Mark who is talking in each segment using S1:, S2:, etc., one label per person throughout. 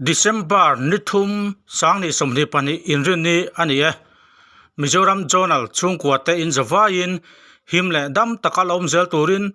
S1: December ni thum sanghnih 22 inrinni a ni e. Mizoram Journal chhungkua te in zavaiin him leh dam taka la awm zel turin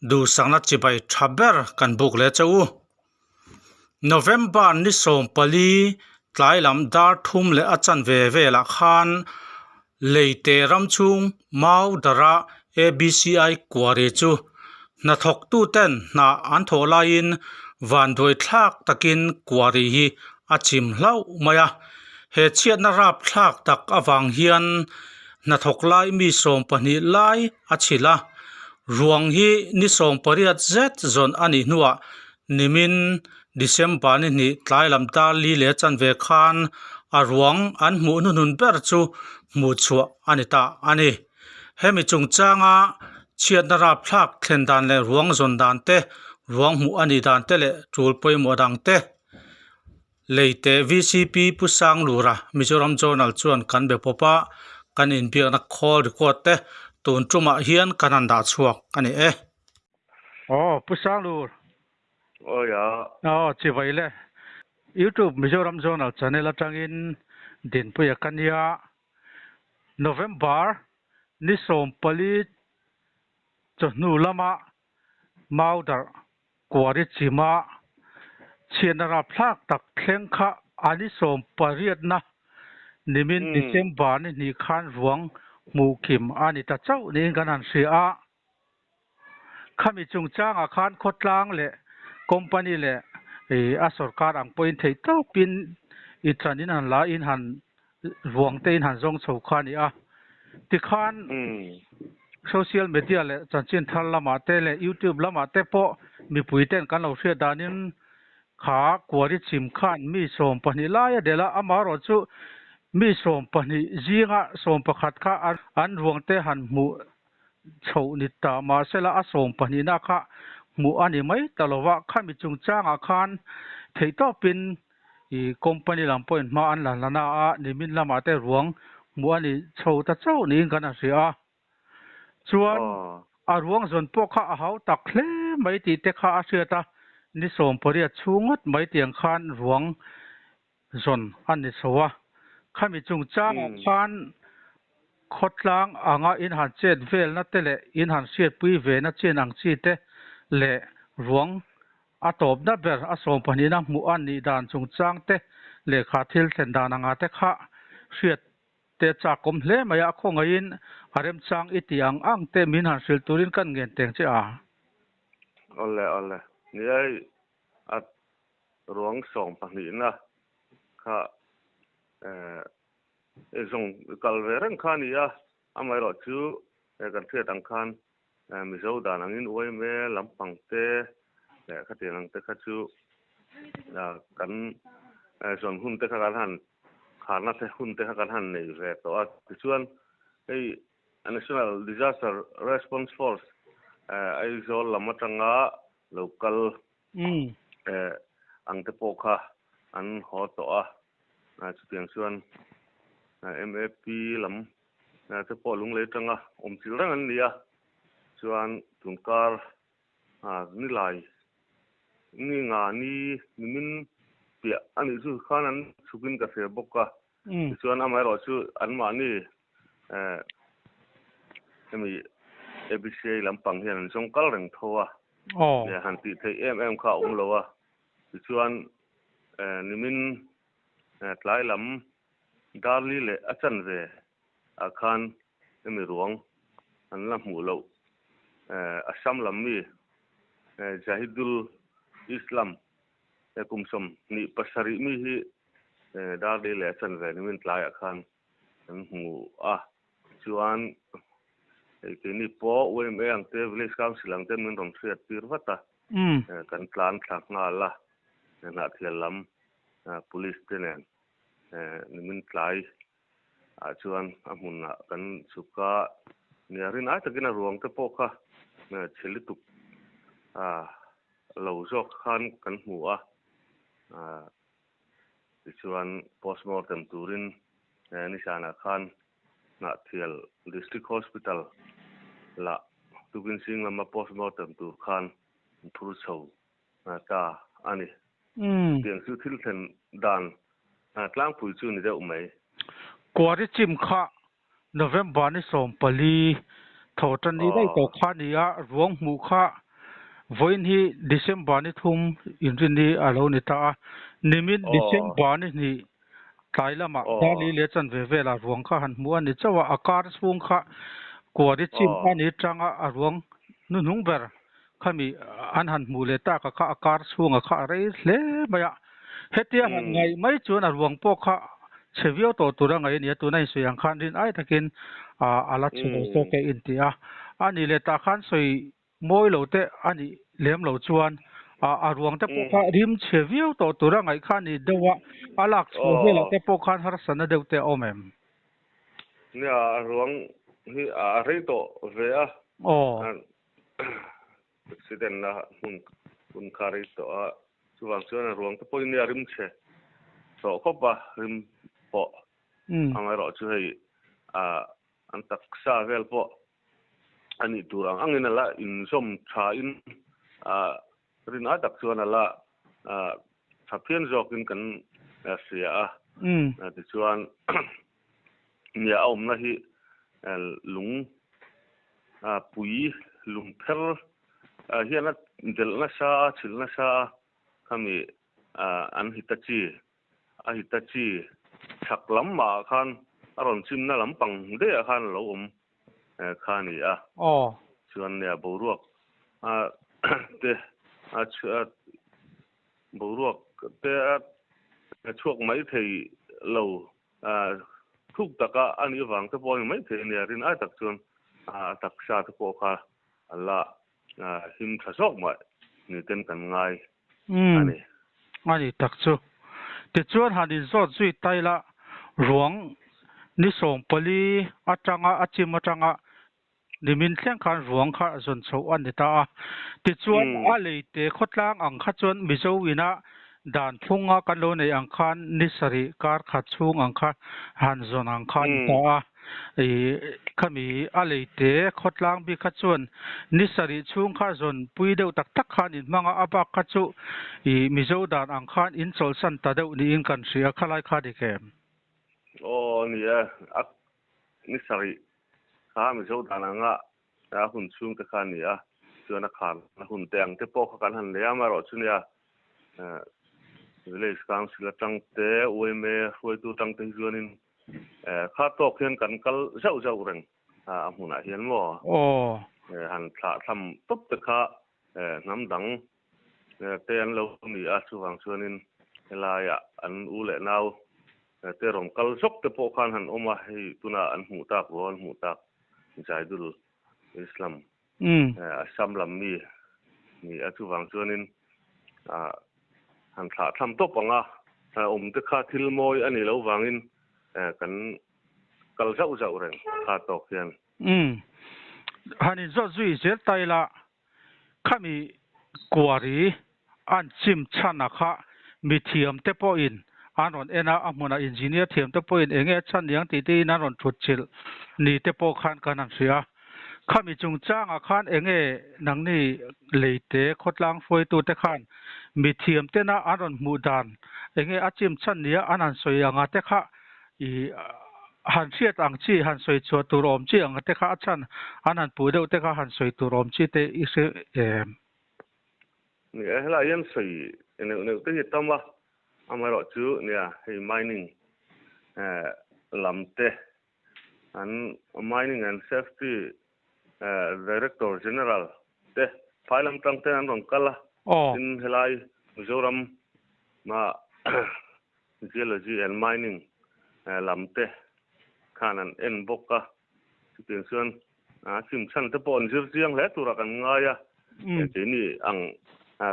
S1: duhsakna chibai tha ber kan buk leh che u. November ni 14 tlai lam dar thum leh a chanve velah khan Leite ram chhung Mau dara ABCI Quarry chu hnathawktuten hna an thawh laiin vanduai thlak takin quarry hi a chim hlauh mai a. He chhiatna rap thlak tak avang hian hnathawk lai mi 12 lai a chhilh a, ruang hi ni 18 zet zawn a nih hnuah nimin December ni hnih tlai lam dar li leh chanve khan a ruang an hmuh hnuhnun ber chu hmuh chhuah a ni ta a ni. Hemi chungchanga chhiatna rapthlak thlen dan leh ruang zawn dan te, ruang hmuh a nih dan te leh tul pawimawh dang te Leite VCP Pu Sanglura Mizoram Journal chuan kan be pawp a, kan inbiakna call record te tun tumah hian kan han dah chhuak a ni e. Aw Pu Sanglur.
S2: Aw ya.
S1: Aw chivai le. YouTube Mizoram Journal channel atangin Dinpuia ka nia. November ni 14 chawhnu lama Maudarh Quarry chima chhiatna rapthlak tak thleng kha a ni 18na nimin December ni hnih khan ruang hmuh kim a ni ta chauh niin kan han hria a. Khami chungchangah khan khawtlang leh company leh a sorkar ang pawhin theih tawpin i tlanin han la in han ruang te in han zawng chho kha a ni a. Tikhan social media leh chanchin thar lamah te leh YouTube lamah te pawh mipui ten kan lo hriat danin kha quarry chim khan mi 12 lai a delh a, amaherawh chu mi 12 zinga 11 kha an ruang te han hmuh chhoh ni ta mahsela a 12na kha hmuh a ni mai ta lo va, khami chungchangah khan theihtawpin i company lam pawhin hma an la hlana a, nimin lamah te ruang hmuh a ni chho ta chauh niin kan han hria a. Chuan a ruang zawn pawh kha a hau tak hle mai tih te kha a hriat a, ni 18 chhung ngawt mai tiang khan ruang zawn a ni chho a. Khami chungchangah khan khawtlang anga in han chet velna te leh in han hriatpui vena chin ang chi te leh ruang a tawpna ber a 12na hmuh a nih dan chungchang te lehkha thil thlen dan anga te kha hriat te chakawm hle mai a, khawngaihin a remchang i tih ang ang te min han hrilh turin kan ngen teng che a.
S2: Awle awle, ni ai a ruang 12na kha zawng kal ve reng kha a ni a, amaherawh chu kan hriat ang khan Mizo dan angin uaime lampang te leh khatiang ang te kha chu kan zawn hun te kha kan han kharna te hun te kha kan han nei ve tawh a. Tichuan hei National Disaster Response Force Aizawl lam atanga lo kal ang te pawh kha an haw tawh a. Chutiang chuan MAP lam te pawh lunglei atanga awm chilh reng an ni a, chuan tunkar ni lai ni nga ni nimin piah a nih chu khan an chhukin ka hria bawk a, tichuan amaherawh chu anmahni hemi ABCA lampang hian an zawng kal reng tho a, han tih theih em em kha a awm lo a, tichuan nimin tlai lam Darli leh a chanve ah khan hemi ruang an la hmuh loh Assam lam mi Zahidul Islam kum 27 mi hi Darli leh a chanve nimin tlaiah khan an hmu a, chuan hei keini pawh YMA ang te Village Council ang te min rawn hriat tir vat a, kan tlan thla nghal a, Hnahthial lam Police te nen nimin tlai ah chuan a hmunah kan chhuk a, nia rin ai takin a ruang te pawh kha chhe lutuk lo zawk khan kan hmu a, tichuan postmortem turin nizanah khan Hnahthial District Hospital lah tukin sing lama postmortem tur khan an phur chho ta a ni. Tiang chu thil thlen dan tlangpui chu ni deuh mai.
S1: Quarry chim kha November ni 14 tho tan ni dai to kha ni a ruang hmu kha vawiin hi December ni 3 inrin ni a lo ni ta a. Nimin December ni 2 tlai lamah Dali leh chanve velah ruang kha han hmu a ni chauh a, a kar chhung kha quarry chim a ni tanga a ruang hnuhnung ber khami an han hmuh leh tak a kha a kar chhunga kha a rei hle mai a. Hetia han ngaih mai chuan a ruang pawh kha chhe viau tawh tur a ngaih a ni a, tuna insawi ang khan rin ai takin a la chhe lo zawk e inti a. A nih leh tah khan sawi mawi lo te a nih lem lo chuan a ruang te pawh kha rim chhe viau tawh tur a ngaih kha a ni deuh a, a lak chhuah velah te pawh khan harsatna deuh te a awm em?
S2: Nia, a ruang hi a rei tawh ve a. Accident na hmun hun kha rei tawh a, chuvang chuan a ruang te pawhin nia rim chhe tawh khawp a, rim pawh ang erawh chu hei an taksa vel pawh a nih tur ang angin a la inzawm tha in rin ai tak chuan a la tha phian zawkin kan hria a, tichuan nia a awmna hi lung pui lung pher hian a delh nasa a, chhilh nasa a, khami an Hitachi a Hitachi chhak lam mahah khan a rawn chimna lampang daihah khan a lo awm kha a ni a. Chuan nia boruak te a boruak te a chhuak mai thei lo Thuk taka a nih vang te pawh a ni maithei a nia, rin ai tak chuan a taksa te pawh kha a la him tha zawk mah ni ten kan ngai a ni.
S1: A ni tak chu. Tichuan han inzawt zui tai la, ruang ni 14 atanga a chim atanga Nimin thleng khan ruang kha zawn chhoh a ni ta a. Tichuan a leite khawtlang ang kha chuan Mizo ina dan phunga kan lo neih ang khan ni sarih kar khat chhung ang kha han zawn ang kha a ni ta a. Ih khami a leite khawtlang bik kha chuan ni sarih chhung kha zawn pui deuh tak tak khan in hmang a, a bak kha chu ih Mizo dan ang khan in chawlhsan ta deuh niin kan hria khalai kha dik em?
S2: Aw ni e, a ni sarih Kha Mizo dan anga a hun chhung te kha a ni a, chuan a khar na hun te ang te pawh kha kan han lei a, amaherawh chu nia Village Council atang te, UMA hruaitu atang te hi chuanin kha tawk hian kan kal zauh zauh reng a hmunah hian maw han thlah thlam tawp te kha hnam dang te an lo ni a, chuvang chuanin helaiah an u leh nau te rawn kal zawk te pawh khan han awm a, hei tunah an hmuh tak rual an hmuh tak Zaidul Islam Assam lam mi ni a, chuvang chuanin han thlah thlam tawp ang a, awm te kha thil mawi a nih loh vangin kan kal zauh zauh reng kha tawk hian.
S1: Han inzawt zui zel ta ila Khami quarry an chim chhan a kha mi thiam te pawhin an rawn en a, a hmunah engineer thiam te pawhin eng nge a chhan niang tih te in an rawn thut chilh ni te pawh khan kan han hria. Khami chungchangah khan eng nge nangni leite khawtlang hruaitu te khan mi thiam tena an rawn hmuh dan eng nge a chim chhan nia an han sawi anga te kha I han hriat ang chi, han sawi chhuah tur awm chi ang te kha a chhan an han puh deuh te kha han sawi tur awm chi te i hre em?
S2: Ni e, helai hian sawi neuh neuh te hi a tam a, amaherawh chu nia hei mining lam te an mining and safety director general te phai lam tang te an rawn kal a, tin helai Mizoram ah Geology and Mining lam te khan an en bawk a, chutiang chuan a chim chhan te pawh an zir chiang hle turah kan ngai a, keini ang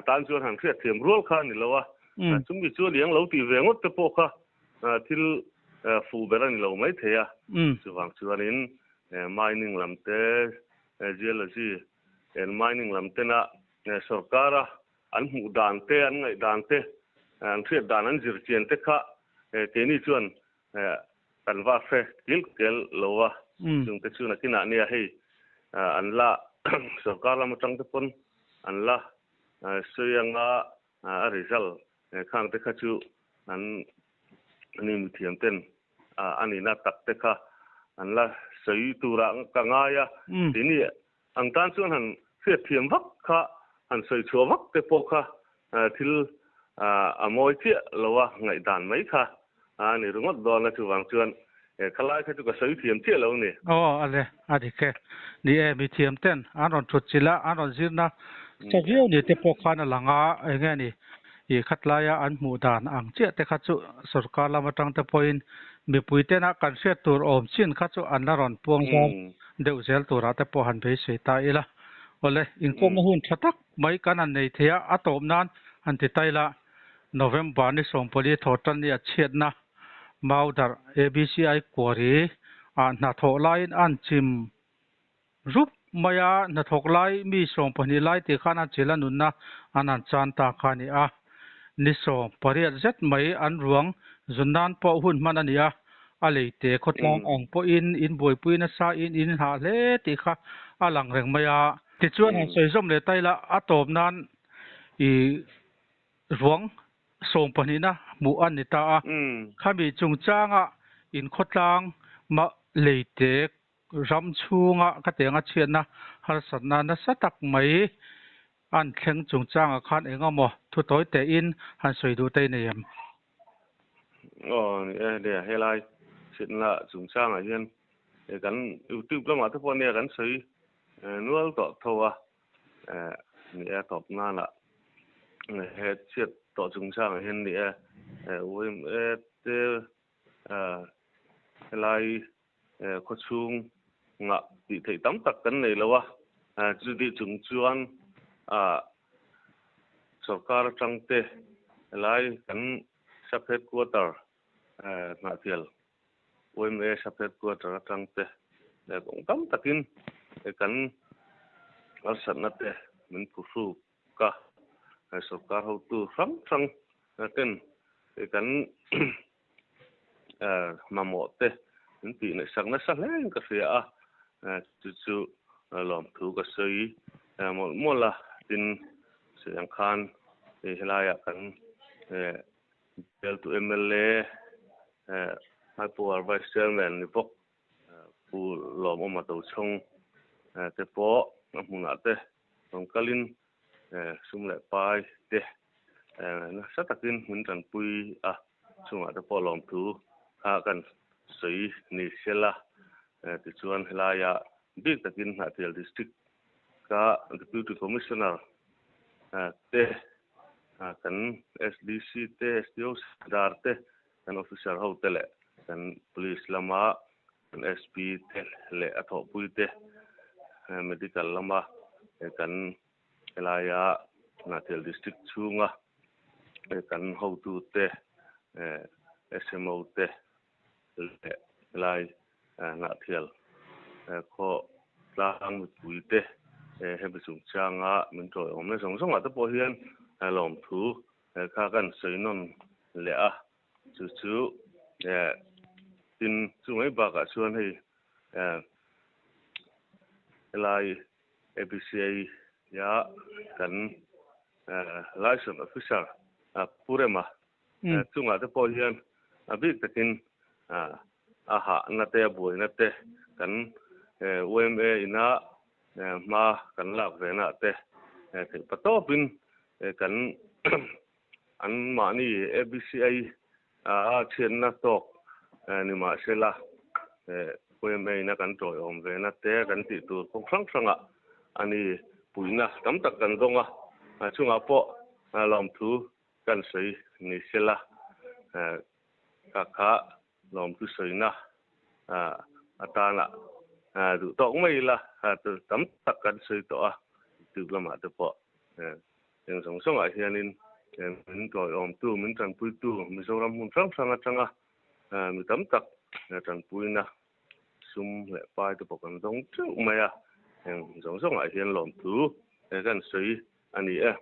S2: tan chuan han hriat thiam rual kha a ni lo a, chumi chu a liang lo tih ve ngawt te pawh kha thil fuh ber a ni lo maithei a, chuvang chuanin mining lam te, geology and mining lam tena sorkara An hmuh dan te, an ngaih dan te, an hriat dan an zir chian te kha keini chuan kan va hre kil kel lo a, chung te chu nakinah nia hei an la sorkar lam atang te pawn an la sawi anga a result. Khang te kha chu an ani mithiam ten anihna tak te kha an la sawi turah ka ngai a. Tini ang tan chuan han hriatthiam vak kha han sawi chhuah vak te pawh kha thil a mawi chiah lo a ngaihdan mai kha a ni ringawt dawn a, chuvang chuan khalai kha chu ka sawi thiam chiah lo a ni.
S1: Aw ale, a dik e. Ni e, mithiam ten an rawn thut chilh a, an rawn zirna sa viau ni te pawh khan a lang a, eng nge ni i khatlaia an hmuh dan ang chiah te kha chu sorkar lam atang te pawhin mipui tena kan hriat tur awm chin kha chu an la rawn puang zar deuh zel turah te pawh han beisei ta ila. Awle, inkawmna hun tha tak mai kan han nei thei a, a tawp nan han ti ta ila, November ni 14 thaw tan ni a chhiatna Maudarh ABCI Quarry ah hnathawh laiin an chim rup mai a, hnathawk lai mi 12 lai tih khan a chil a nunna an han chan ta kha a ni a. Ni 18 zet mai an ruang zun nan pawh hun hman a ni a, a leite khawtlang ang pawhin in buaipui nasa in in hah hle tih kha a lang reng mai a. Tichuan han sawi zawm leh ta ila a tawp nan i ruang 12na hmuh a ni ta a. Khami chungchanga in khawtlang mah leite ram chhunga ka tiang a chhiatna harsatna nasa tak mai an thleng chungchangah khan eng emaw thu tawi tein han sawi duh te nei em?
S2: Aw ni e, nia helai chhiatna chungchangah hian kan YouTube lamah te pawh nia kan sawi nual tawh tho a, ni e tawp nana he chhiat tawh chungchangah hian ni e YMA te helai khawchhung ngah tih theih tam tak kan nei lo a, chutih chung chuan sorkar atang te helai kan sub headquarter Hnahthial YMA sub headquarter atang te leh kawng tam takin kan harsatna te min phuhruk a, sorkar hotu hrang hrang ten kan mamawh te min tih ngaihsak nasa hle in ka hria a, chu chu lawmthu ka sawi mawlh mawlh a, tin sawi ang khan hei helaiah kan bialtu mla High Power Vice Chairman ni bawk Pu Lawmawma Tochhawng te pawh a hmunah te rawn kalin sum leh pai te nasa takin min tanpui a, chungah te pawh lawmthu kha kan sawi ni sela. Tichuan helaia bik takin Hnahthial District ka Deputy Commissioner te, kan SDC te, SDO Sardar te, kan officer ho te leh kan police lama kan SP te leh a thawhpui te medical lama kan helaia Hnahthial District chhunga kan hotu te SMO te leh helai Hnahthial khaw tlang mipui te hemi chungchanga min tawiawmna zawng zawngah te pawh hian lawmthu kha kan sawi nawn leh a, chu chu tin chu mai bakah chuan hei helai ABCA ia kan Liaison Officer Pu Rema chungah te pawh hian a bik takin a hahna te a buaina te kan YMA ina hma kan lak ve na te theih pa tawpin kan an mahni ABCA a thianna tawk ni mahsela YMA ina kan tawiawm ve na te kan tih tur kawng hrang hrangah ani puihna tam tak kan dawng a, chungah pawh lawmthu kan sawi ni sela ka kha lawmthu sawina atana duh tawk mai ila tam tak kan sawi tawh a, YouTube lamah te pawh eng zawng zawngah hianin min tawiawmtu, min tanpuitu Mizoram hmun hrang hrang atanga mi tam tak tanpuina sum leh pai te pawh kan dawng teuh mai a, eng zawng zawngah hian lawmthu kan sawi a ni e.